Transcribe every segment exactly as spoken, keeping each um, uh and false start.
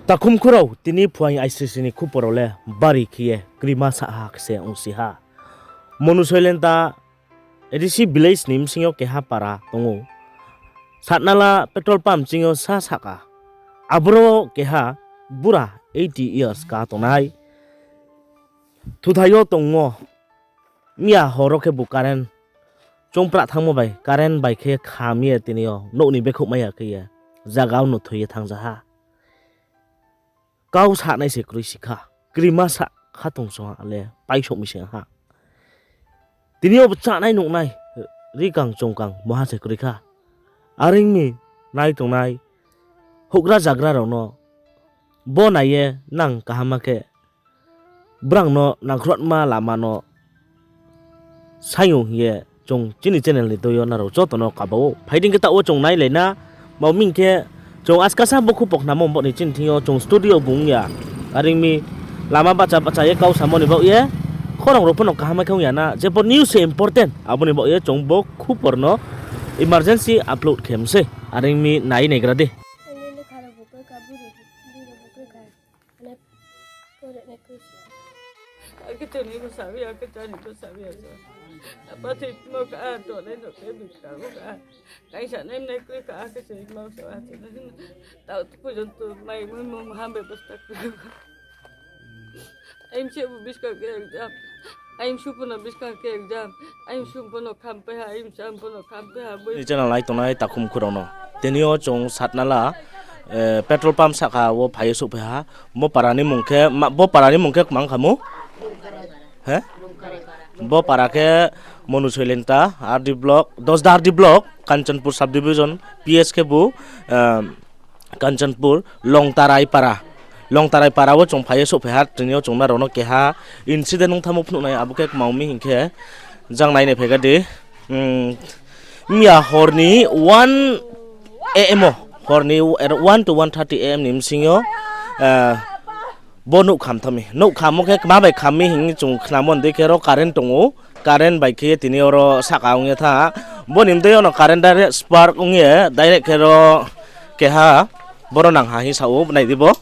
Takhumkhu rao, tini phuaing I C C ni khupor rao le bari khe ye krima sahha khe se ongsi ha. Monusoilenta A D C village ni bsing yo keha para tong ou. Satnala petrol pump ching yo sa sahka. Aboro keha bura eighty years ka tongnai. Thuthai yo tongmo. Miya hor wo khe bu current choungpra thanngmo bai, current bai khe kham ye tini yo nouh ni bekhouh mai ya khe ye zaga wo no thoi ye thanngja ha. Kau sanai se kroi si kha, krima sa kha tong song ha le paisouh mi se ha. Tini yo bo chánai nuhnai, rikang chungkang moha se kroi kha. Are ong mi nai tongnai houhgra zagra rao no bo nai ye nang kaham khe brang no nangkhrotma lama no saing ou hing ye chung chini channel ni doi yo nrao joto no kaba ou. Phai di hing khe taoh wo chung nailai na, ma ming khe chung askasa bo khupor khnamo bo ni chini thing yo chung studio bung ya. Are ong mi lama bahcha bahcha ye kau samo ni baoh ye khorang rao pho no kaham khe ong ya na, jepho news se important abo ni baoh ye chung bo khupor no emergency upload khe mi sei. Are ong mi nai naigra di. Akhe tini bo sabi, akhe tani bo sabi, akhe. Apa tini bo ka, tongnai no khe bikha bo ka. Kaisa nai nai kroi ka, akhe se ma sa, akhe. Tao tu pujang tu mai mo mo ham bebosta kroi. Aimsi bo biskang khe exam. Aimsu pho no biskang khe exam. Aimsu pho no khampai ha, aimsa pho no khampai ha. Ni channel nai tongnai takhumkhu rao no. Tini yo chung Satnala, eh, petrol pump sahka wo phai ye souhphai ha. Bo para ni mung khe, ma, bo para ni mung khe kmang kha mo? He? Bo para khe Monusoilenta, R D block, Dasda R D block, Kanchanpur subdivision, P S khe bu, eh, Kanchanpur, Longtarai para. Longtarai para wo chung phai ye souhphai ha, tini yo chung nrao no keha incident ong thanngmo phnuh nai, abo khe kmang mi hing khe, jang nai nai phai ga di. Hmm, miya hor ni one A M o, hor ni one to one thirty A M ni bsing yo, eh, bo nouh kham thanng mi. Nouh kham wo khe kma bai kham mi hing chung khnamo dei khe ro current tong ou. Current bai khe tini oro sahka ong ye thanng ha. Bo ni mtei yo no current direct spark ong ye direct khe ro keha boro nang ha hing sa ou, nai di bo.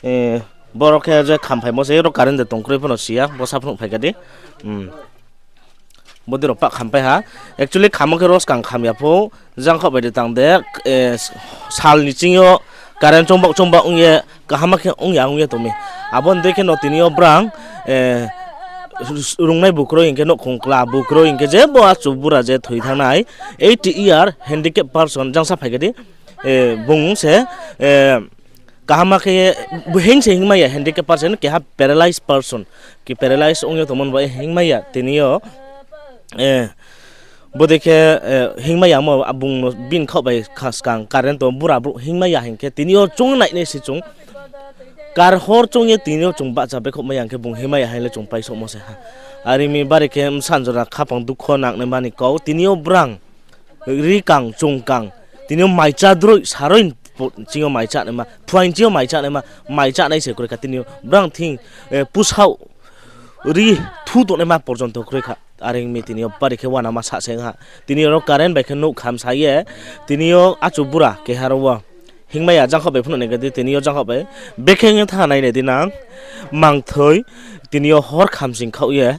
Eh, boro khe je khamphaimo se ro current de tong kroi pho no si ya, bo sa phnuh phai ga di. Hmm. Bodei rao pah khampai ha. Actually, khamo khe ro skang kham ya pho, jangkhaoh bai de tang de, eh, sal ni ching yo current chongbak chongbak ong ye, kaham khe ong ya ong ye tong mi. Abo ni dei khe no tini yo brang, eh, rungnai bu kroi hing khe, nouhkhong kla bu kroi hing khe, je bo achu bura je thoi thanngnai, eighty year handicap person, jang sa phai ga di, eh, bung se, eh, kaham khe, bo hing se hingmai ya, handicap person, keha paralyzed person, ke paralyzed ong ye tongmo ni bo hingmai ya, tini yo, eh, bodei khe, eh, hingmai ya mo, bung no bini khaoh bai kha skang current tong, bura brouh hingmai ya hing khe, tini yo chung nai nai se chung, kar hor chung ye tini yo chung bahcha bekhouh mai ya hing khe, bung hingmai ya hing le chung paisouhmo se ha. Are mi bari khe bsa jora khaphang dukho nangnaima ni kau, tini yo brang rikang chungkang, tini yo maicha droi saroi ching yo maicha naima, phuaing ching yo maicha naima, maicha nai se kroi kha tini yo. Brang thing, eh, pusaoh ri thu tongnaima porjonto kroi kha. Are ong mi tini yo bari khe uanama sa se ong ha. Tini yo ro current bai khe nouh khamsa ye, tini yo achu bura keha ro wo hingmai ya, jangkhaoh bai phnuh nai ga di, tini yo jangkhaoh bai. Bekhe ong ye thanng nai nai di nang, mangthoi, tini yo hor khamsing khaoh ye.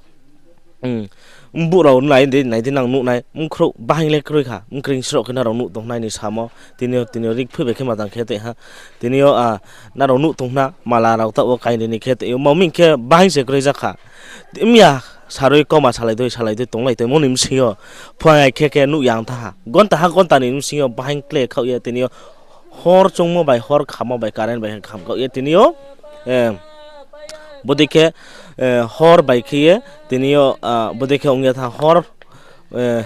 Hmm. Mbuh rao nai di, nai di nang nuh nai, mkhrouh bahaing le kroi kha, mkring sroh khe nrao nuh tongnai ni samo, tini yo, tini yo rikphui bai khe ma tang khe tei ha, tini yo, ah, nrao nuh tongna, mala rao taoh wo kainri ni khe tei, ma ming khe bahaing se kroi ja kha, miya saroi kauma salai doi, salai doi tonglai tongmo ni bsing yo, phuaing ai khe khe nuh ya ong thanng ha, gonta ha gonta ni bsing yo bahaing kle khaoh ye tini yo, hor chungmo bai, hor khamo bai, current bai kham khaoh ye tini yo, eh, bodei khe, eh, hor bai khe ye, tini yo, ah, bodei khe ong ya thanng hor, eh,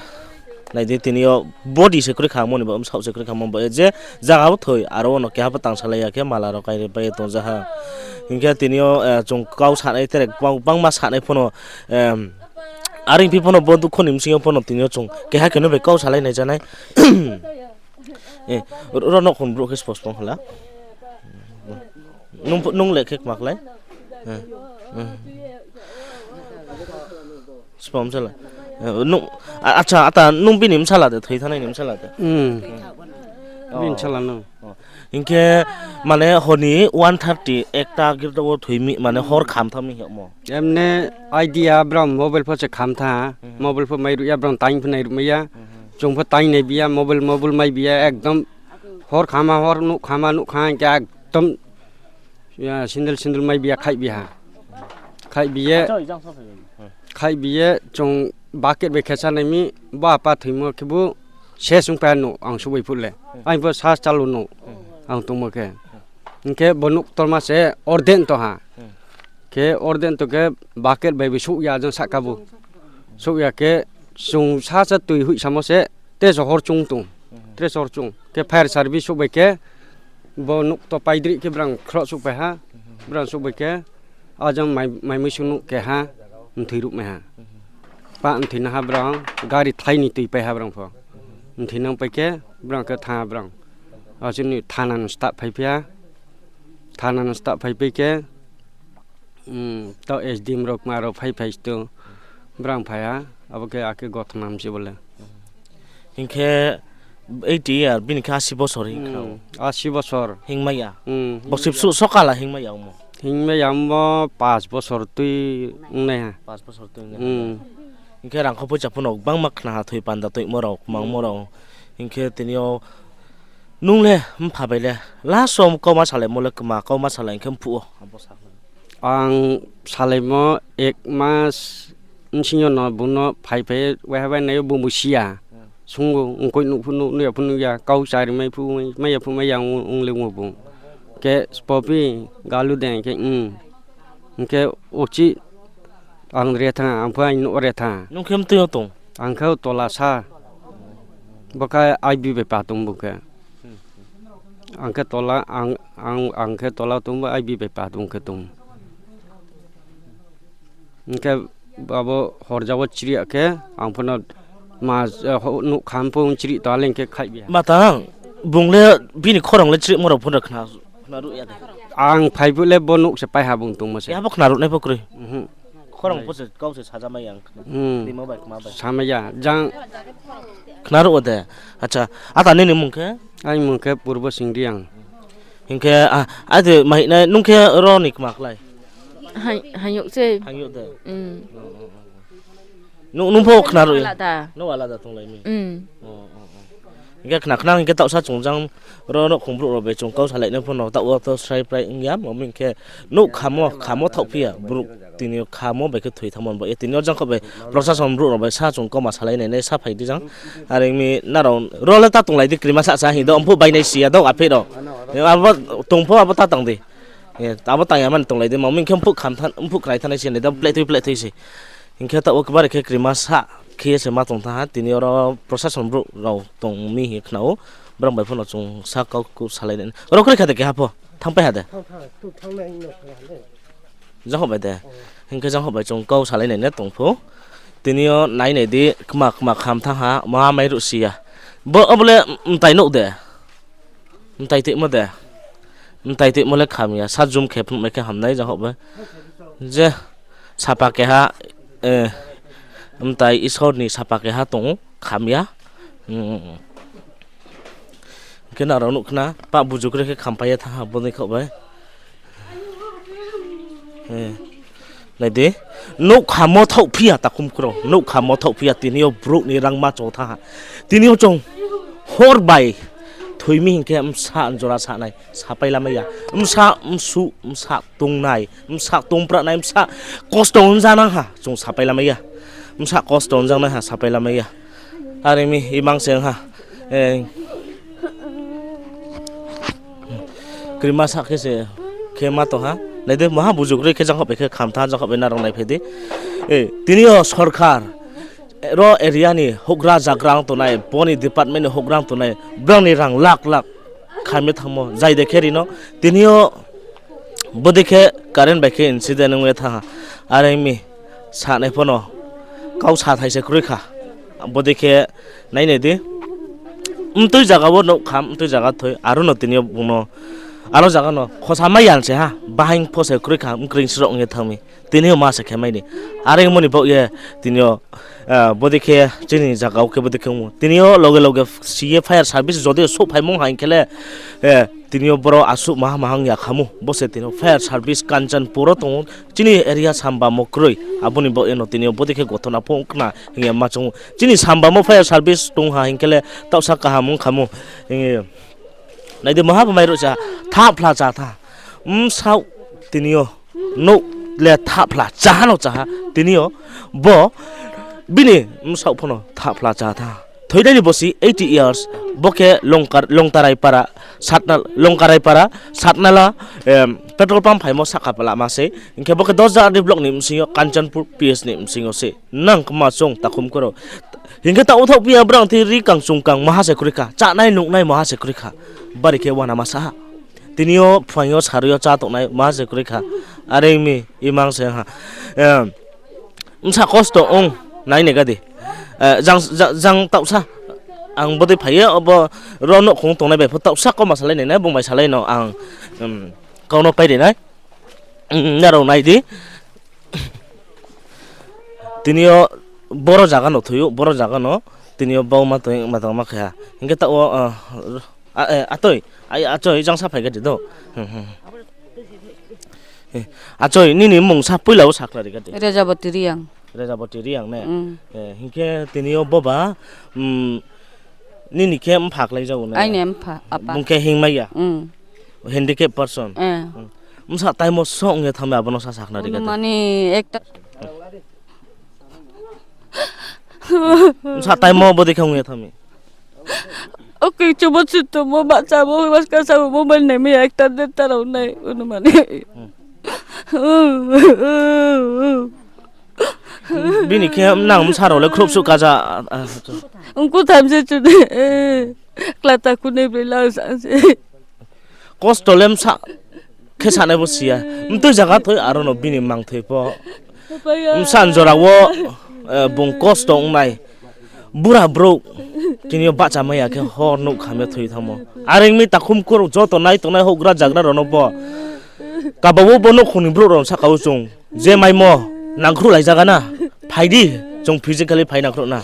nai di tini yo body se kroi kha mo ni bo, bsaoh se kroi kha mo bo, je zaga wo thoi, aro wo no keha pho tang salai ya khe mala rao kainri pai ye tong ja ha. Hing khe tini yo, eh, chung kau sanai tere bang-, bangma sanai pho no, em, are ong phi pho no bo dukho ni bsing yo pho no tini yo chung keha khe no bai kau salai nai ja nai. Eh, ro, ro nouhkhong brouh khe spos pong hala. Nung, nung le khe kma klái? Eh, eh. Spom sala. Eh, nung, a-, acha, ata nung bini bsala de, thoi thanngnai ni bsala de. Hmm. Bini sala no. Hing khe mane hor ni one thirty, ekta girda wo thoi mi, mane hor kham thanng mi hingmo. Emne idea brang mobile pho se kham tha. Mobile pho mairuh ya, brang time pho nairuh mai ya. Chung pho time naibi ya, mobile, mobile maibi ya, ekdom hor khama, hor nouh khama, nouh kha hing khe ekdom, ya, sandal, sandal maibi ya, khaihbi ha. Khaihbi ye, khaihbi ye chung bucket bai khe chá nai mi, bo apa thoimo khebu se sungpai ha nouh ang souhbai phuh le. Ang pho sa chalo nouh ang tongmo khe. Hing khe bo nouh ktorma se orden to ha. Khe orden to khe bucket bai bi souh ya jang sahka bu. Souh ya khe chung sa sa tui hoih samo se, te so hor chung tong. Te so hor chung. Khe fire service souhbai khe bo nouh to paidrih khe brang khroh souhpai ha. Brang souhbai khe ajang mai, mai muisung nouh keha mthoi ruhmai ha. Pa mthoi na ha brang, gari thai ni tuipai ha brang pho. Mthoi nang pai khe brang khe thanng ha brang. Achini thana no staff phaiphi ha. Thana no staff phaipai khe, taoh S D M rao kma rao phaiphai stu, brang phai ha, abo khe akhe gothona msi bo le. Hing khe eighty year, bini khe asi bosor hing kha. Asi bosor. Hingmai ya. Bo sibsuh sokala hingmai ya ongmo. Hingmai ya ongmo pas bosor tui ongnai ha. Pas bosor tui ongnai ha. Hing khe rangkho poicha pho no gbangma khna ha, thoi panda toimo rao, kmangmo rao. Hing khe tini yo nung le mpha bai le last wo kauma salaimo le kma kauma salai hing khe mphuh wo? Ang salaimo ek mas bsing yo no bung no phaiphai ye waiha bai nai yo bung bo si ya. Sung ou, nkoi nuh phu nuh, nuh ya phu nuh ya, kau chari mai phu mai ya phu mai ya ong le ong ou bung. Khe spopi galu de hing khe, hing khe uchih ang re tha, ang pho aini nouh re tha. Nung khe mtui yo tong? Ang khe tola sa. Bo khe I B bai pa tong bung khe. Ang khe tola, ang, ang, ang khe tola tong bo I B bai pa tong khe tong. Hing khe abo horja wo chri ya khe, ang pho no ma, nouh kham pho chri to a le hing khe khaihbi ha. Matang, bung le bini khorang le chrihmo rao pho no khna, khna ruh ya de? Ang phai phuh le bo nouh se pai ha bung tongmo se. Abo khna ruhnai pho kroi? Khorang pho se kau se sajamai ya ang khna. Timo bai kma bai. Samai ya, jang. Khna ruh wo de. Acha, ata nini mung khe? Aini mung khe Purbo Singriang. Hing khe, a, ade mahinai, nung khe ro ni kma klái? Hanyouh se. Hanyouh de. Nung, nung pho khna ruh ya? Alada. Nung alada tonglai mi? Hing khe khna khna hing khe taohsa chung jang ro nouhkhong brouh rao bai chung kau salai nai pho no taoh wo to srai prai ong ya, mami hing khe nouh khamo, khamo thaohphi ya, brouh tini yo khamo bai khe thoi thanngmo ba ye tini yo jang kho bai prosason brouh rao bai sa chung kauma salai nai nai sa phai di jang. Are ong mi nrao ro le ta tonglai di, krima sa sa hing do, mphuh bai nai si ya do, aphe rao. Abo tong pho abo ta tang di. Abo tang ya mani tonglai di, mami hing khe mphuh kham tha, mphuh krai thanai si nai do, pleh thui pleh thui si. Hing khe taoh wo kbari khe krima sa khe ye se ma tong thanng ha, tini yo ro prosason brouh rao tong mi hing ye khna ou, brang bai pho no chung sa kau ku salai nai. Ro kroi kha de keha pho, thanngpai ha de? Janghoh bai de. Hing khe janghoh bai chung kau salai nai na tong pho. Tini yo nai nai di, kma kma kham thanng ha, maha mairuh si ya. Bo, abo le mtai nouh de? Mtai toimo de? Mtai toimo le kham ya, sa jum khe phnuh mai khe hamnai janghoh bai. Je, sapa keha, mtai Isor ni sapa keha tong ou, kham ya. Hing khe nrao nuh khna, pah buju kroi khe khampai ye thanng ha, bo ni khaoh bai. Nai di, nouh khamo thaohphi ya takhum kroi, nouh khamo thaohphi ya, tini yo brouh ni rangma cho thanng ha. Tini yo chung hor bai thoi mi hing khe bsa jora sa nai, sapai lamai ya. Bsa msuh, bsa tongnai, bsa tongpra nai, bsa kosto ongjanang ha, chung sapai lamai ya. Bsa kosto ongjangnai ha, sapai lamai ya. Are mi imang se ong ha. Krima sa khe se khe ma tong ha. Nai di, maha buju kroi khe janghoh bai khe kham thanng ha, janghoh bai nrao naiphai di. Tini yo sorkar, ro area ni houhgra zagra ong tongnai, bo ni department ni houhgra ong tongnai, brao ni rang lakh lakh kham ye thanngmo, zai de khe ri no. Tini yo bodei khe current bai khe incident ong ye thanng ha. Are mi sanai pho no kau sathai se kroi kha. Bodei khe nai nai di. Mtui zaga wo nouh kham, mtui zaga thoi, aro no tini yo bung no Aro zaga no khosa mai yang se ha, bahaing pho se kroi kha, mkring srok nge thang mi. Tini yo ma se khe mai ni. Are mo ni baoh ye, tini yo, eh, bodei khe chini zaga wo khe bodei khe ongmo. Tini yo loge loge si ye fire service jodi souhphaimo ha hing khe le, eh, tini yo boro asuh maha mahang ya khamu. Bo se tini yo fire service Kanchanpur wo tong ou. Chini area sambamo kroi. Abo ni baoh ye no tini yo bodei khe gothona pho ong khna hing ye ma chung ou. Chini sambamo fire service tong ha hing khe le taohsa kaham ong khamu. Hing ye Nai di, maha bo mai ruh cha, tha phla cha tha. Bsaoh tini yo, nouh le tha phla cha ha no cha ha. Tini yo, bo, bini bsaoh pho no tha phla cha tha. Thoinai ni bosi eighty years, bo khe Longkar-, Longtarai para, Satna-, Longkarai para, Satnala, em, petrol pump phaimo sahka pala ma sei. Hing khe bo khe Dosda R D block ni bsing yo, Kanchanpur P S ni bsing yo se. Nang kma chung takhum khe rao. Hing khe taoh wo thaoh phi ya brang thi ri kang chung kang maha se kroi kha. Chánai nungnai maha se kroi kha. Bari khe uana ma sa ha. Tini yo phuaing yo sarui yo chá tongnai maha se kroi kha. Are mi imang se ha. Em, bsa kosto ong nai ne ga di. Eh, jang, jang, jang taohsa. Ang bodei phai ye, obo ro nouhkhong tongnai bai pho taohsa kauma salai nai nai, bung bai salai no ang, em, kau no pai ri nai. Em, nrao nai di. Tini yo boro zaga no thoi ou, boro zaga no tini yo bau ma tong, ma tong ma khe ha. Hing khe taoh wo, ah, ah, eh, atoi, ai, achoi, jang sa phai ga di do. Hmm, hmm. Eh, achoi, nini mmung sa poila wo sakhnari ga di. Rejaboti Reang. Rejaboti Reang ne? Mm. Eh, hing khe tini yo boba, mm, nini khe mpha klái jago ne? Aini mpha, apa. Bung khe hingmai ya? Mm. Handicap person? Eh. Mm. Bsa taimo song ye thanng mi abo no sa sakhnari ga di. Mani ekta. Bsa taimo bodei khe ong ye thanng mi. Okay, chubo chutomo, bahchamo, baska samo, mobile nai mi, ekta derta rao nai, unumani. Hmm. Bini khe nang bsa rao le khrouh suh kaja, ah, ah, ungku tham se chuni, eh, klata kunui broi lang sa se. Kosto le bsa khe sanai bo si ya. Mtui zaga thoi aro no bini mangthoi pho. Bsa ni jora wo, eh, bung kosto ong nai. Bura brouh, tini yo bahcha mai ya khe hor nouh kham ye thoi thanngmo. Are ong mi takhum khe rao joto nai tongnai houhgra jagra rao no pho. Kaba wo bo nouhkhong ni brouh rao sahka wo chung je maimo nangkhruhlai zaga na. Phai di, chung physically phai nangkhruh na.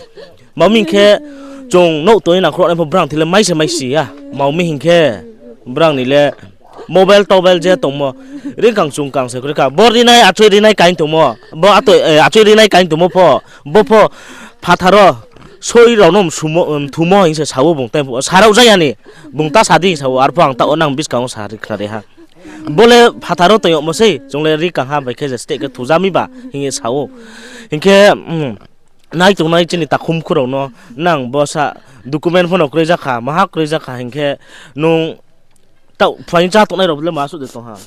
Mao mi hing khe chung nouh tong ye nangkhruh nai pho brang thi le mai se mai si ya. Mao mi hing khe brang ni le mobile tobile je tongmo, ri kang chung kang se kroi kha. Bo rinai, achoi rinai kaing tongmo. Bo atoi, eh, achoi rinai kaing tongmo pho. Bo pho phathar wo soi rao no msumo, mthumo hing se sa ou bung time pho. Sa rao ja ya ni. Bung ta sa di hing sa ou. Arphuh ang taoh wo nang buskang wo sa ri khnari ha. Bo le phathar wo tong yagmo sei. Chung le ri kang ha bai khe je steh khe thuja mi ba hing ye sa ou. Hing khe, mm, nai tongnai chini takhum khe rao no nang bo sa document pho no kroi ja kha, maha kroi ja kha hing khe nung taoh phuaing chá tongnai rao le ma suh de tong ha.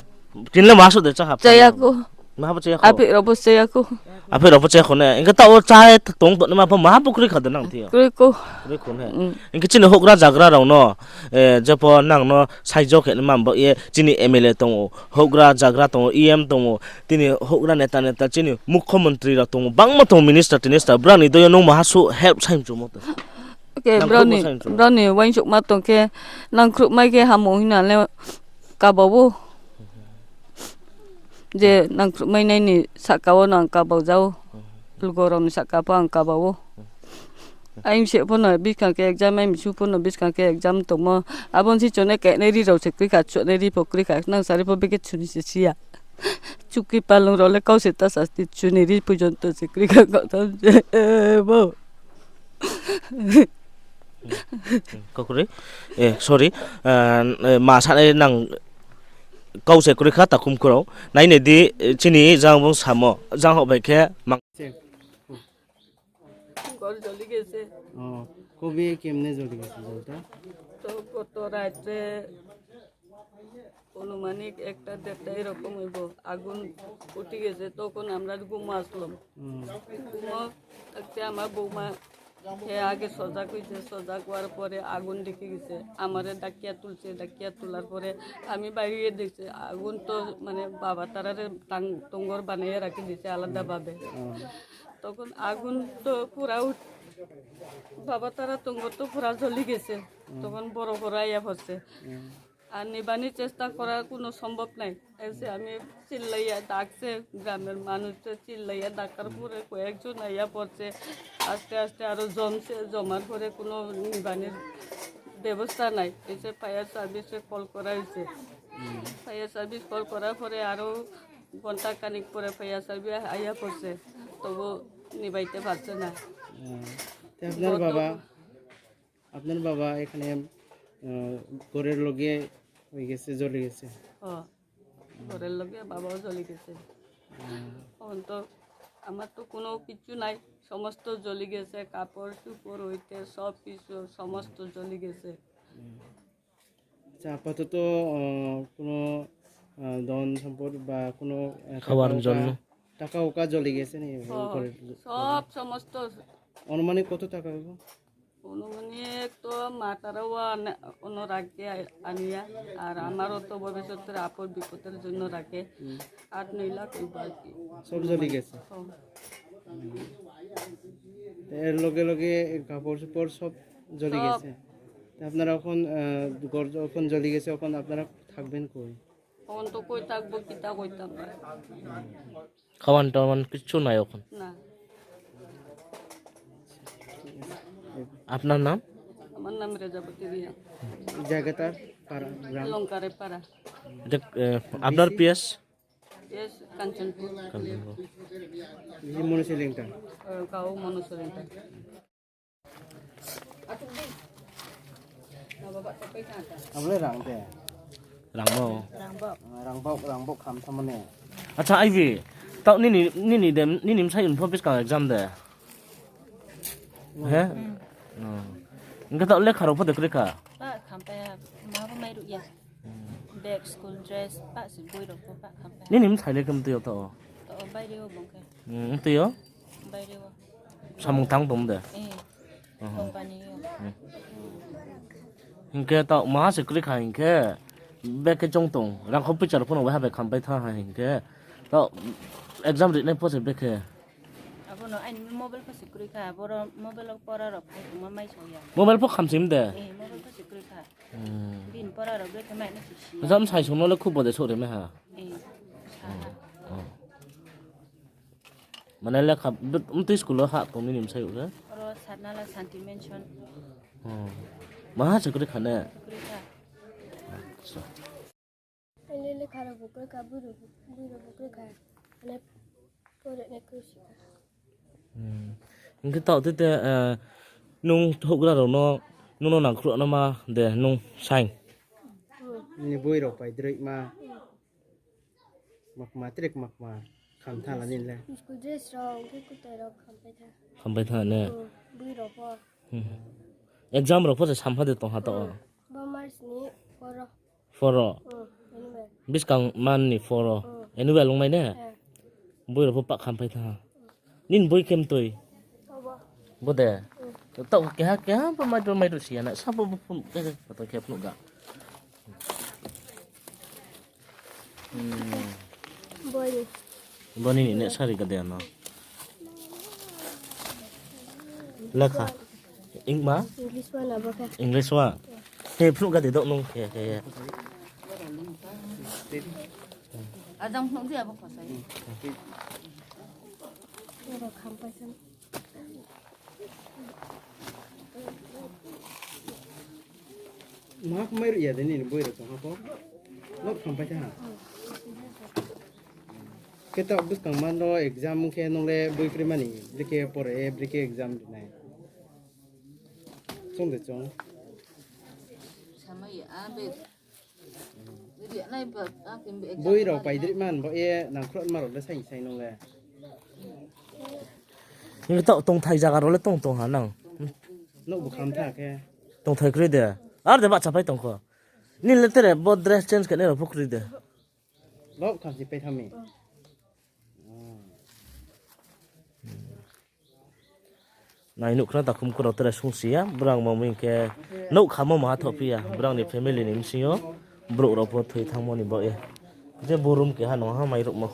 Tini le ma suh de chá ha. Chá ya khou. Maha bo chá ya khou. Aphi rao bo chá ya khou. Aphi rao bo chá ya khou ne. Hing khe taoh wo chá ye tong tongnaima pho maha bo kroi kha de nang thi yo. Kroi khou. Kroi khou ne. Mm. Hing khe chini houhgra jagra rao no, eh, jepho nang no saijo khe naima bo ye chini M L A tong ou, houhgra jagra tong ou, E M tong ou, tini houhgra neta neta chini mukhyamantri rao tong ou, bangma tong ou, minister tinistar, brao ni dei yo nung maha suh help sai mchumo to. Okay, brao ni uaingsouhma tong khe, nangkhruhmai khe hamo hing na le kaba ou. Je nangkhruhmai nai ni sahka wo no ang kaba ja ou. Lugo rao ni sahka pho ang kaba ou. Aini se pho no buskang khe exam, aini bsu pho no buskang khe exam tongmo. Abo ni si chung nai kainai ri rao se kroi kha, chuhnai ri pho kroi kha, nang sari pho bikhe chuni se si ya. Chuki palung rao le kau se ta sa ti chuni ri porjonto se kroi kha, kau tham se, eh, bo. Kakroi, eh, sorry, eh, ma sanai nang kau se kroi kha takhum khe rao. Nai nai di, eh, chini jang bung samo, jang houh bai khe mang. ঘর জ্বলি গেছে। ও, কবে কেমনে জ্বলি গেছে জলটা? তো গত রাত্রে আনুমানিক একটা দেড়টা এরকম হইব, আগুন উঠে গেছে। তখন আমরা ঘুমো আসলাম। হুম। ঘুমো থাকতে আমার বৌমা, সে আগে সজাগ হইছে, সজাগ হওয়ার পরে আগুন দেখে গেছে, আমারে ডাকিয়া তুলছে, ডাকিয়া তোলার পরে আমি বাইরে দেখছি আগুন তো মানে বাবা তারারে টাং-, টঙ্গর বানাইয়া রাখি দিছে আলাদা ভাবে। হুম। তখন আগুন তো পুরা উঠ-, বাবা তারা টঙ্গর তো পুরা জ্বলি গেছে। হুম। তখন বড় বড় আইয়া পড়ছে। হুম। আর নিবানি চেষ্টা করা কোনো সম্ভব নাই। এসে আমি চিল্লাইয়া ডাকছে, গ্রামের মানুষে চিল্লাইয়া ডাকার পরে কয়েকজন আইয়া পড়ছে। আস্তে আস্তে আরো জমছে, জমার পরে কোনো নিবানির ব্যবস্থা নাই। এসে ফায়ার সার্ভিসে কল করা হয়েছে। ফায়ার সার্ভিস কল করার পরে আরো ঘন্টা খানিক পরে ফায়ার সার্ভিস আইয়া পড়ছে, তবু নিবাইতে পারছে না। হুম। তো আপনার বাবা, আপনার বাবা এখানে, আহ, ঘরের লগে হয়ে গেছে, জ্বলে গেছে। হ, ঘরের লগে বাবাও জ্বলে গেছে। হুম। এখন তো আমার তো কোনো কিছু নাই, সমস্ত জ্বলে গেছে, কাপড় চোপড় হইতে সব কিছু সমস্ত জ্বলে গেছে। হুম। আচ্ছা, আপাতত, আহ, কোনো, আহ, ধন সম্পদ বা কোনো, আহ, টাকা খাওয়ার পয়সা, জন্য। টাকা পয়সা জ্বলে গেছে নি? হ, ঘরের সব সমস্ত। অনুমানিক কত টাকা হইব? অনুমানিক তো মাতারা অন্য রাখে আনিয়া, আর আমারও তো ভবিষ্যতের আপদ বিপদের জন্য রাখে। হুম। আট নয় লাখ হইব আর কি। সব জ্বলে গেছে? হ। এর লগে লগে কাপড় চোপড় সব জ্বলে সব। গেছে। তো আপনারা এখন, আহ, ঘর যখন জ্বলে গেছে, এখন আপনারা থাকবেন কই? এখন তো কই থাকবো, কিতা কইতাম। খাওয়ান টাওয়ান কিচ্ছু নাই এখন? না। আপনার নাম? আমার নাম রেজাবতী রিয়া। জায়গাটার পাড়া, গ্রাম? লঙ্কারে পাড়া। এটা, আহ, আপনার পিএস? পিএস কাঞ্চনপুর। কাঞ্চনপুর। এই মনোসিলিংটা? আহ, গাঁও মনোসিলিংটা। Abo le rang de. Rang bo. Rang bo, rang bo kham tamo ne. Acha, aibi. Tao nini, nini de, nini bsai ni pho buskang exam de. He? Hmm. Hingke tao lekha rao pho de kroi kha? Pa khampai ha, ma bo mai ruh ya. Bag, school dress, pa se boi rao pho pa khampai ha. Nini bsai le khe mtui yo tao? Tao baire o bung khe. Hmm, mtui yo? Baire o. Samung tang tong de? Eh. Company yo. Hingke tao maha se kroi kha hingke, bag khe chong tong, rangkho poicha rao pho no waiha bai khampai tha ha hingke, tao exam rinai pho se bag khe. Abo no aini mobile pho se kroi kha, boro mobile o pora rao phai tongma mai so ya. Mobile pho khamsim de? Eh, mobile pho se kroi kha. Hmm. Bini pora rao bag khe mai na se si ya. Jam sai song no le khub bode souh ri mai ha. Eh, sa ha. Oh. Mane lekha, mtui school o ha tong nini bsai o khe? Oro Satnala Santi Mansion. Hmm. Maha se kroi kha ne? Kroi kha. Acha. Aini lekha rao bo kroi kha, boi rao bo, boi rao bo kroi kha. Mane pore nai kroi si kha. Hmm. Hingke tao tete, eh, nung houhgra rao no, nung no nangkhruh no ma de nung saing? Hmm. Nini boi rao pai droi ma. Hmm. Makma, trik makma, kham tha la nini le. School dress rao, boi kutai rao kham pai tha. Kham pai tha ne? Hmm, boi rao pho. Hmm. Exam rao pho se sampha de tong ha tao? Hmm. Bo March ni four o. Four o? Hmm, annual. Buskang man ni four o? Hmm. Annual ongmai ne? Eh. Boi rao pho pa kham pai tha. Nini boi khe mtui? Abo. Bo de? Hmm. Tao keha, keha bo mai, bo mai ruh si ya na, sa bo, bo phun, eh, eh, photo khe phnuh ga. Hmm. Boi. Bo nini ne sari ka de ano. Lekha. Ing ma? English wa na bo khe. English wa. He phnuh ga de dok nung he, he, he. Ajang phnuh di abo khosai. Oro kham pai san. Maha khe mai ruh ya de nini boi rao tong ha pho? Lok kham pai tha ha. Khe tao buskang man rao exam khe nung le boi kroi mani, brekhe pore, brekhe exam rinai. Chung de chung. Samai ya, a, be. Boi rao paidri man bo ye nangkhruh ma rao le sai sai nung le. Nung le tao tongthai zaga rao le tong tong ha nang. Nouh bo kham tha khe. Tongthai kroi de. Ar de bahcha pai tong kho. Nini le tere bo dress change khe nai rao pho kroi de. Lok kham si pai tha mi. Nai nuh khna takhum kura tere sung si ya, brang mo ming khe nouh khamo maha thoh phi ya, brang ni family ni bsing yo, brouh rao pho thoi thanngmo ni baoh ye. Je bo room keha no ha mai ruhmo.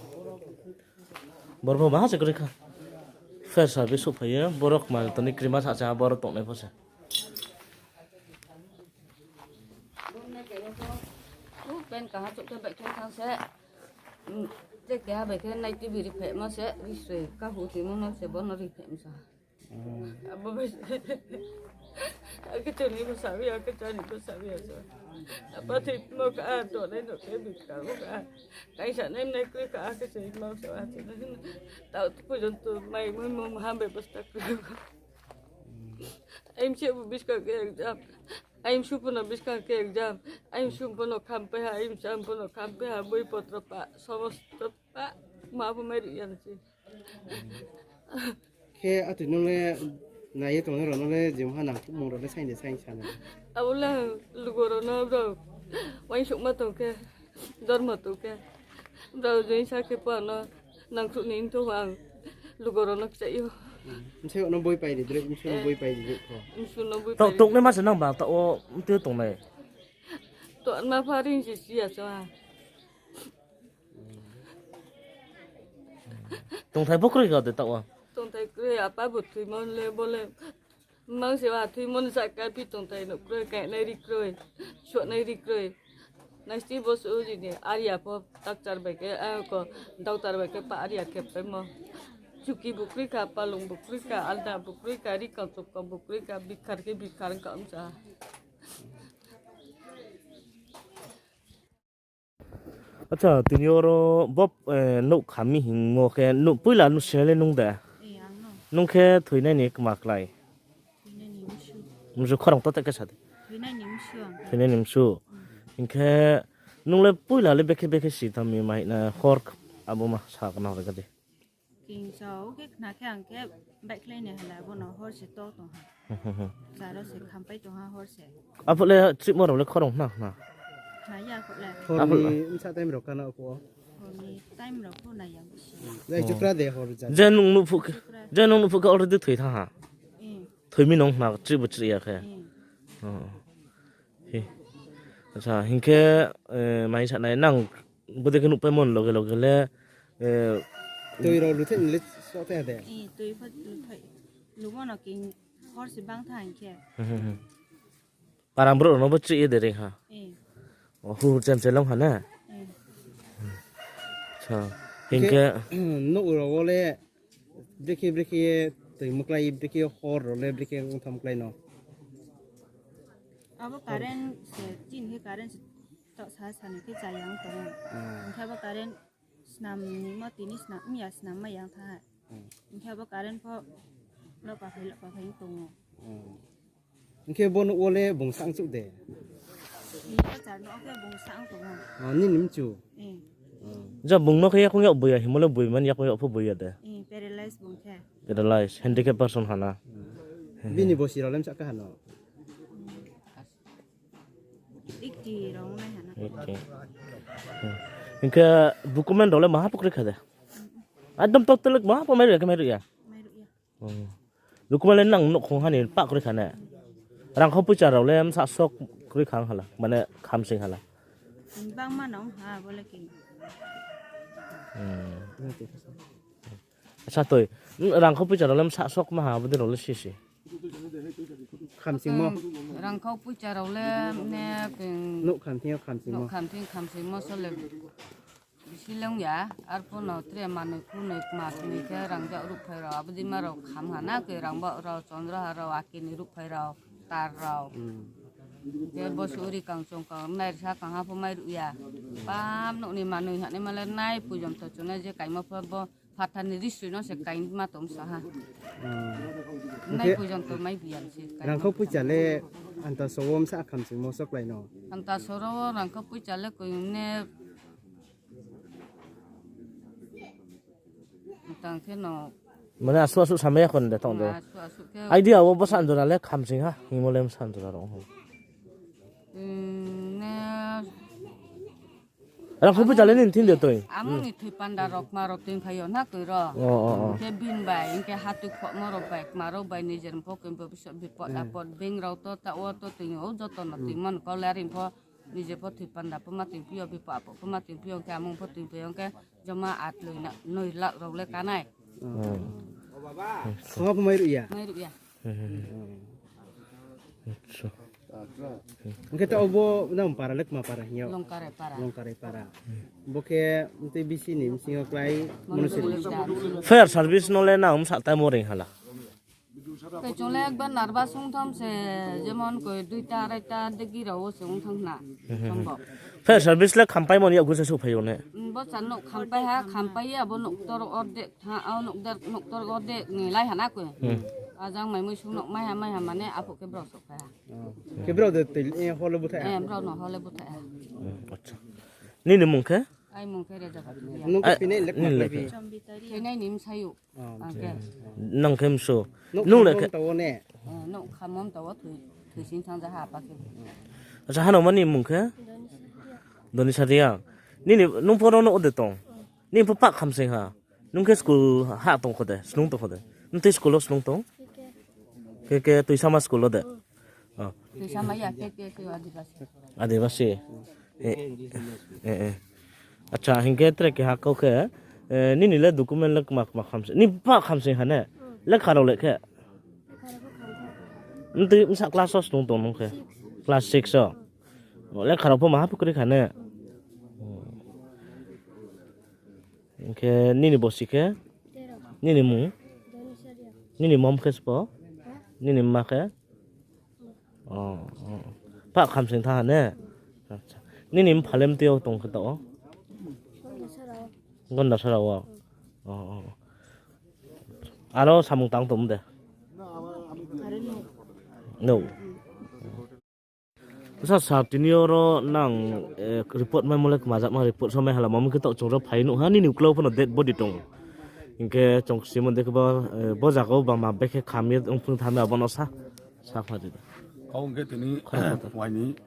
Boro pho maha se kroi kha. Fire service souhphai ye, borok mal toni krima sa se ha boro tongnai pho se. Room nai khe bo pho, Pen kaha chouh khe baihkheng thang se. Te keha bai khe nai T V ri phehmo se, ri soi kahu timo no se bono ri phehmo sa. Abo bai se. Akhe chani bo sabi, akhe chani bo sabi aso. Apa thimo ka, to nai no khe bikar bo ka. Kaisa nai nai kri ka, akhe se mo sa, akhe nai. Tao tu pujon tu mai mo mo ham bebosta kri. Aim se bo biskang khe exam. Aim su pono biskang khe exam. Aim su pono khampai ha, aim sam pono khampai ha, boi potro pa, somosto pa, ma bo mai ri yan se. Khe atui nung le nai ye tongnai rao no le jemha nangkhruhmung rao le saing de saing sa na. Abo le lugo rao no brao uaingsouhma tong khe, dormo tong khe, brao join sa khe pho ano nangkhruh ni hing tho ang lugo rao no kchaih ou. Bsai no boi pai ri dre, bsai no boi pai ri dre kho. Bsai no boi pai ri. Tongnai ma se nang ba, taoh wo mtui tongnai. To ma pha ring se si ya so ha. Tongthai pho kroi kha de taoh wo. Tongthai kroi, apa bo thoimo le bo le. Mang se ba thoimo ni saka phi tongthai no kroi, kainai ri kroi, suhnai ri kroi. Naisti bo su ri ni aria pho doctor bai khe, a ko doctor bai khe pa aria khe paimo. Chuki bo kroi kha, palung bo kroi kha, alna bo kroi kha, ri kang chok kang bo kroi kha, bikhar khe bikhar wng kha msa. Acha, tini oro bo, eh, nouh kham mi hingmo khe, nouh poila nuh sinai le nung de? Eh, ang no. Nung khe thoinai ni kma klái? Thoinai ni msu. Msu khorang to te khe sa de. Thoinai ni msu ang. Thoinai ni msu. Hmm. Hing khe nung le poila le bekhe bekhe si tang mi mai na hor abo ma sa kna hor kha de. King sao khe khna khe ang khe baihkhlai ni hala bo no hor se to tong ha. Charo se khampai tong ha hor se. Aphuh le chihmo rao le khorang khna khna. Khna ya aphuh le. Hor ni bsa time rao kana aphuh wo. Hor ni time rao pho nai ya bo si. Jai chukra de hor ja. Je nung nuh phuh khe, je nung nuh phuh khe already thoi thanng ha. Eh. Thoi mi nung khna chih bo chih ya khe. Eh. Oh. Hi. Acha, hing khe, eh, mai sa nai nang, bodei khe nuhpaimo ni loge loge le, eh, tui rao luthai ni le sothai ha de? Eh, tui pho luthai. Lumo no king hor se bang tha hing khe. Hmm, hmm, hmm. Parang brouh rao no bo chih ye de ring ha? Eh. Oh, hu chem chelong ha na? Eh. Acha, hing khe, nouh rao wo le, brekhe brekhe ye tui muklai, brekhe hor rao le brekhe ongtham klái no. Abo current se, chini khe current se taoh sa sa ni khe chaya ong tong ou. Hmm. Hing khe abo current snam ni mo tini snam, mya snam mai yang tha ha. Hmm. Hing khe abo current pho lopa phai, lopa phai ong tong ou. Hmm. Hing khe bo nouh wo le bung sa ong chouh de? Ni achar nouh wo khe bung sa ong tong ou. Oh, nini mchu? Eh. Oh. Ja bung no khe yakoung yag boi ya himo le boi man yakoung yag pho boi ya de? Eh, paralyze bung khe. Paralyze, handicap person ha na. Hmm. Bini bosi rao le msa kha ha no? Eighty rao nai ha na. Eighty. Hmm. Hing khe document rao le maha pho kroi kha de? Ekdom totally maha pho mairuh ya khe mairuh ya? Mairuh ya. Hmm. Document le nang nouhkhong ha ni pah kroi kha ne? Rangkhau poicha rao le bsa sok kroi kha hala, mane khamsing hala. Bangma nang ha bo le khe. Hmm. Acha toi, rangkhau poicha rao le bsa sok ma ha, abo dei rao le sisi. Khamsingmo. Rangkhau poicha rao le ne, nouh khamsing, khamsingmo. Nouh khamsing, khamsingmo so le. Bisi le ong ya, arphuh no tre manoi khunoi kma sni khe rangzag ruhphai rao, abo dei ma rao kham ha na khe rangba rao, chondroha rao, akini ruhphai rao, tar rao. Hmm. Khe bo suri kang chong kang nai rsa kang ha pho mairuh ya. Pam nouh ni manoi hanaima le nai poijonto chunai je kaimo pho bo phathar ni risoi no se kaima tong sa ha. Hmm. Nai poijonto mai biya se kaima. Rangkhau poicha le anta so wo bsa khamsingmo so klái no? Anta so ro wo rangkhau poicha le koi ne Tang khe no. Mane asuh asuh samai ya khon de tong de. Asuh asuh khe. Idea wo bsa jora le khamsing ha, hingmo le bsa jora rao. Hmm, ne. Rangkhau poicha le nini thing de toi. Amo ni thoi panda rao kma rao tui phai yo na toi rao. Oh, oh, oh. Khe bin bai, hing khe hatu khomo rao bai, kma rao bai, nijer pho khe bo biso bipod apod, beng rao to, ta wo to toi, o joto no toi mon kau le ring pho. Nije pho thoi panda pho ma tongphi yo, bipho apho pho ma tongphi yo, hing khe amung pho tongphi yo, hing khe joma at loi na, noi lakh rao le kanai. Hmm. Songha pho mairuh ya? Mairuh ya. Hmm. Acha. Hing khe taoh bo nang para le kma para hing yo? Longkarai para. Longkarai para. Bo khe mtui bisi ni bsing yo klái Monosri. Fire service no le nang bsa time wo reing hala? Koi chung le ekbar nervous ong tham se, jemon koi duita, araita degi rao wo se ong tham na. Sombo. Fire service le khampaimo ni yakgu se souhphai yo ne? Bo cha nouh khampai ha, khampai ye abo nouh ktor ordek tha, o nouh der, nouh ktor ordek ni lai ha na koi. Ajang mai mui sung nouh mai ha, mai ha mane aphuh khe brao souhphai ha. Khe brao de tei, eh, hor le búthaih ha? Eh, brao no hor le búthaih ha. Acha. Nini mung khe? Ai mung khe Reza Bhatia. Nung khe thoi nai le kma khlai phi? Thoi nai ni bsayouh. Nang khe msu. Nung le khe? Nouh khammo mta wo thoi, thoising thang ja ha apa khe. Acha, hano mani mung khe? Donisa Reang. Nini, nung pho ro nouh de tong? Nini pho pah khamsing ha? Nung khe school ha tong kho de, snung tong kho de? Mtui school wo snung tong? Khe khe Tuisama school wo de? Tuisama ya, khe khe Adibasi. Adibasi. Acha, hing khe tre keha kau khe, nini le document le kma kma khamsing, nini pah khamsing ha ne? Lekha rao le khe? Mtui bsa class wo snung tong nung khe? Class six wo. Lekha rao pho maha pho kroi kha ne? Hing khe nini bosi khe? Nini mung? Nini mom khe sbo? Nini mma khe? Pah khamsing thanng ha ne? Nini mpha le mtui yo tong khe taoh wo? Gondasara wo. Aro samung tang tong de? No. Sa sir, tini yo ro nang report maimo le kma jakma report so mai hala, mami khe taoh chung ro phai nuh ha, nini uklau pho no dead body tong. Hing khe chung simo de khe bo, bo zaga wo bangma bekhe kham ye ongphung thanng mi abo no sa, sa kha di. Kau hing khe tini waini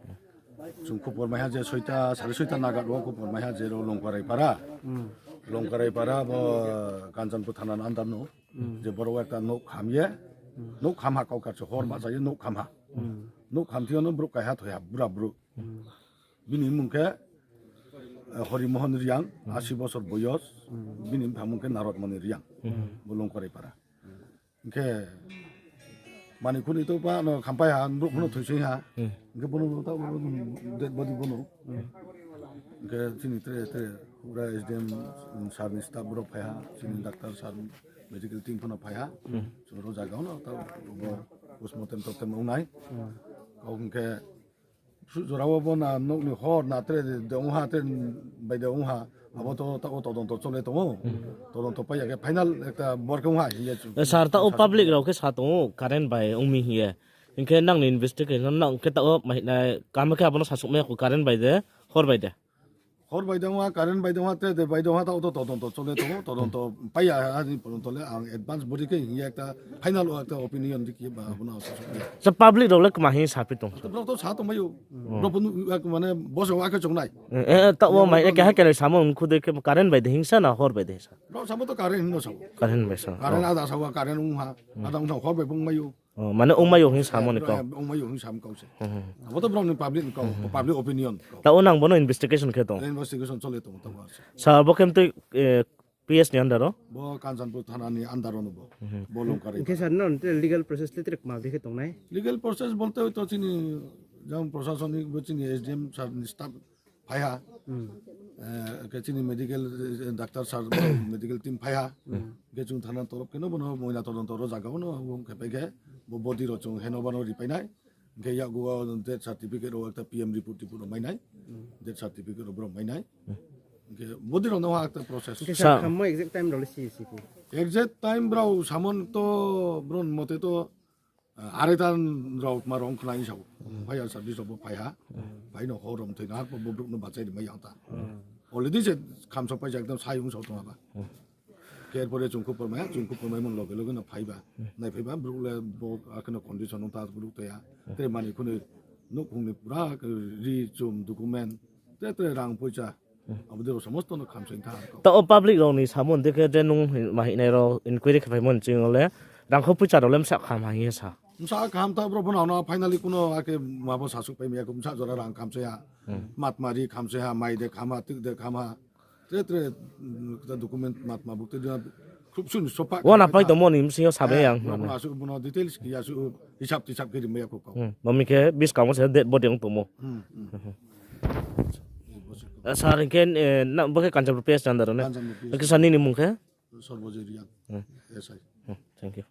chung khupor mai ha je soita, sare soita naga wo khupor mai ha je ro Longkarai para. Longkarai para bo Kanchanpur thana ni under no. Je boro ekta nouh kham ye, nouh kham ha kau karchu hor ma cha ye nouh kham ha. Nouh kham thing yo no brouh kaiha thoi ha, bura brouh. Bini mung khe Horimohon Reang, asi bosor boyos, bini mpha mung khe Narodmoni Reang, bo Longkarai para. Hing khe mani khuni to pa no khampai ha, brouh pho no thoising ha. Hing khe bo no ta dead body bo no. Hing khe chini tre tre pura S D M sir ni staff brouh phai ha, chini doctor sir, medical team pho no phai ha. Chung ro zaga wo no ta bo postmortem toktem ong nai. Kau hing khe suh jora wo bo na nouh ni hor na tre de ong ha, tre bai de ong ha. Abo to taoh wo todonto chole tong ou. Todonto pai ya khe final ekta bor khe ong ha hing ye chung. Sir, taoh wo public rao khe sa tong ou current bai ong mi hing ye. Hing khe nang ni investigation nang khe taoh wo mai nai, kaham khe abo no sasuh mai ya kho, current bai de, hor bai de? Hor bai de ong ha, current bai de ong ha, tre de bai de ong ha, taoh wo to todonto chole tong ou, todonto pai ya ha ni poronto le ang advance body khe hing ye ekta final wo ekta opinion di khe ba abo no sasuh mai ya. Sa public rao le kma hing saphi tong? Brao to sa tongmai ou. Brao pho nuh, mane boso wa khe chung nai. Taoh wo mai keha khe samo ongkhu de khe current bai de hing sa na hor bai de hing sa? Brao samo to current hing no sa ou. Current bai sa. Current ada sa wa current ong ha, ada ong sa hor bai pho ongmai ou. Mane ongmai ou hing samo ni kau. Ongmai ou hing sam kau se. Abo to brao ni public ni kau, public opinion kau. Taoh wo nang bo no investigation khe tong? Investigation chole tong taoh wo. Sa bo khe mtui P S ni under wo? Bo Kanchanpur thana ni under wo no bo. Bo Longkarai. Hing khe sir, no legal process le tre kma bri khe tong nai? Legal process bolte to chini jang prosasonik bo chini S D M sir ni staff phai ha. Khe chini medical, doctor sir, medical team phai ha. Khe chung thana torof khe no bo no moina todonto ro zaga wo no ong khe pai khe bo body rao chung handover no ripai nai. Hing khe yakgu wo death certificate rao ekta P M report tiport rao mai nai. Death certificate rao brao mai nai. Hing khe body rao no ha ekta process. Hing khe sir, khammo exact time rao le si si phi? Exact time brao samon to brao mote to araita rao ma rao khnai sa ou. Fire service rao bo phai ha. Phai no hor rao mthoi no ha bo brouh no bachai ri mai ya ta. Already se khamsao pai ja ekdom sai ong sao tong ha ba. Khe er pore chung khupor mai ha, chung khupor maimo loge loge no phai ba. Naiphai ba brouh le bo akhe no condition ong ta brouh tei ha. Tre mani khuni nouhkhong ni pura ri chum document, tre tre rang poicha, abo dei rao somosto no khamsing tha. Taoh wo public rao ni samon dei khe je nung ma hingnai rao inquiry khe phaimo ni ching yo le rangkho poicha rao le bsa kham ha hing ye sa. Bsa kham ta brouh pho no finally kuno akhe ma bo sasuh pai mi ya kho, bsa jora rang khamsing ha. Matma ri khamsing ha, mai de kham ha, tuih de kham ha. Tre tre document matma buk te dina Wana pai tongmo ni bsing yo sabai ang. Bono asuh bono details khe asuh hisab tisab khe rimai ya kho kau. Hmm, bo mi khe buskang wo se dead body ong tongmo. Hmm, hmm. Sir, hing khe, eh, na, bo khe Kanchanpur P S ni under wo ne? Kanchanpur P S. Hing khe sir nini mung khe? Sorbojit Reang, hmm. S I. Hmm, thank you.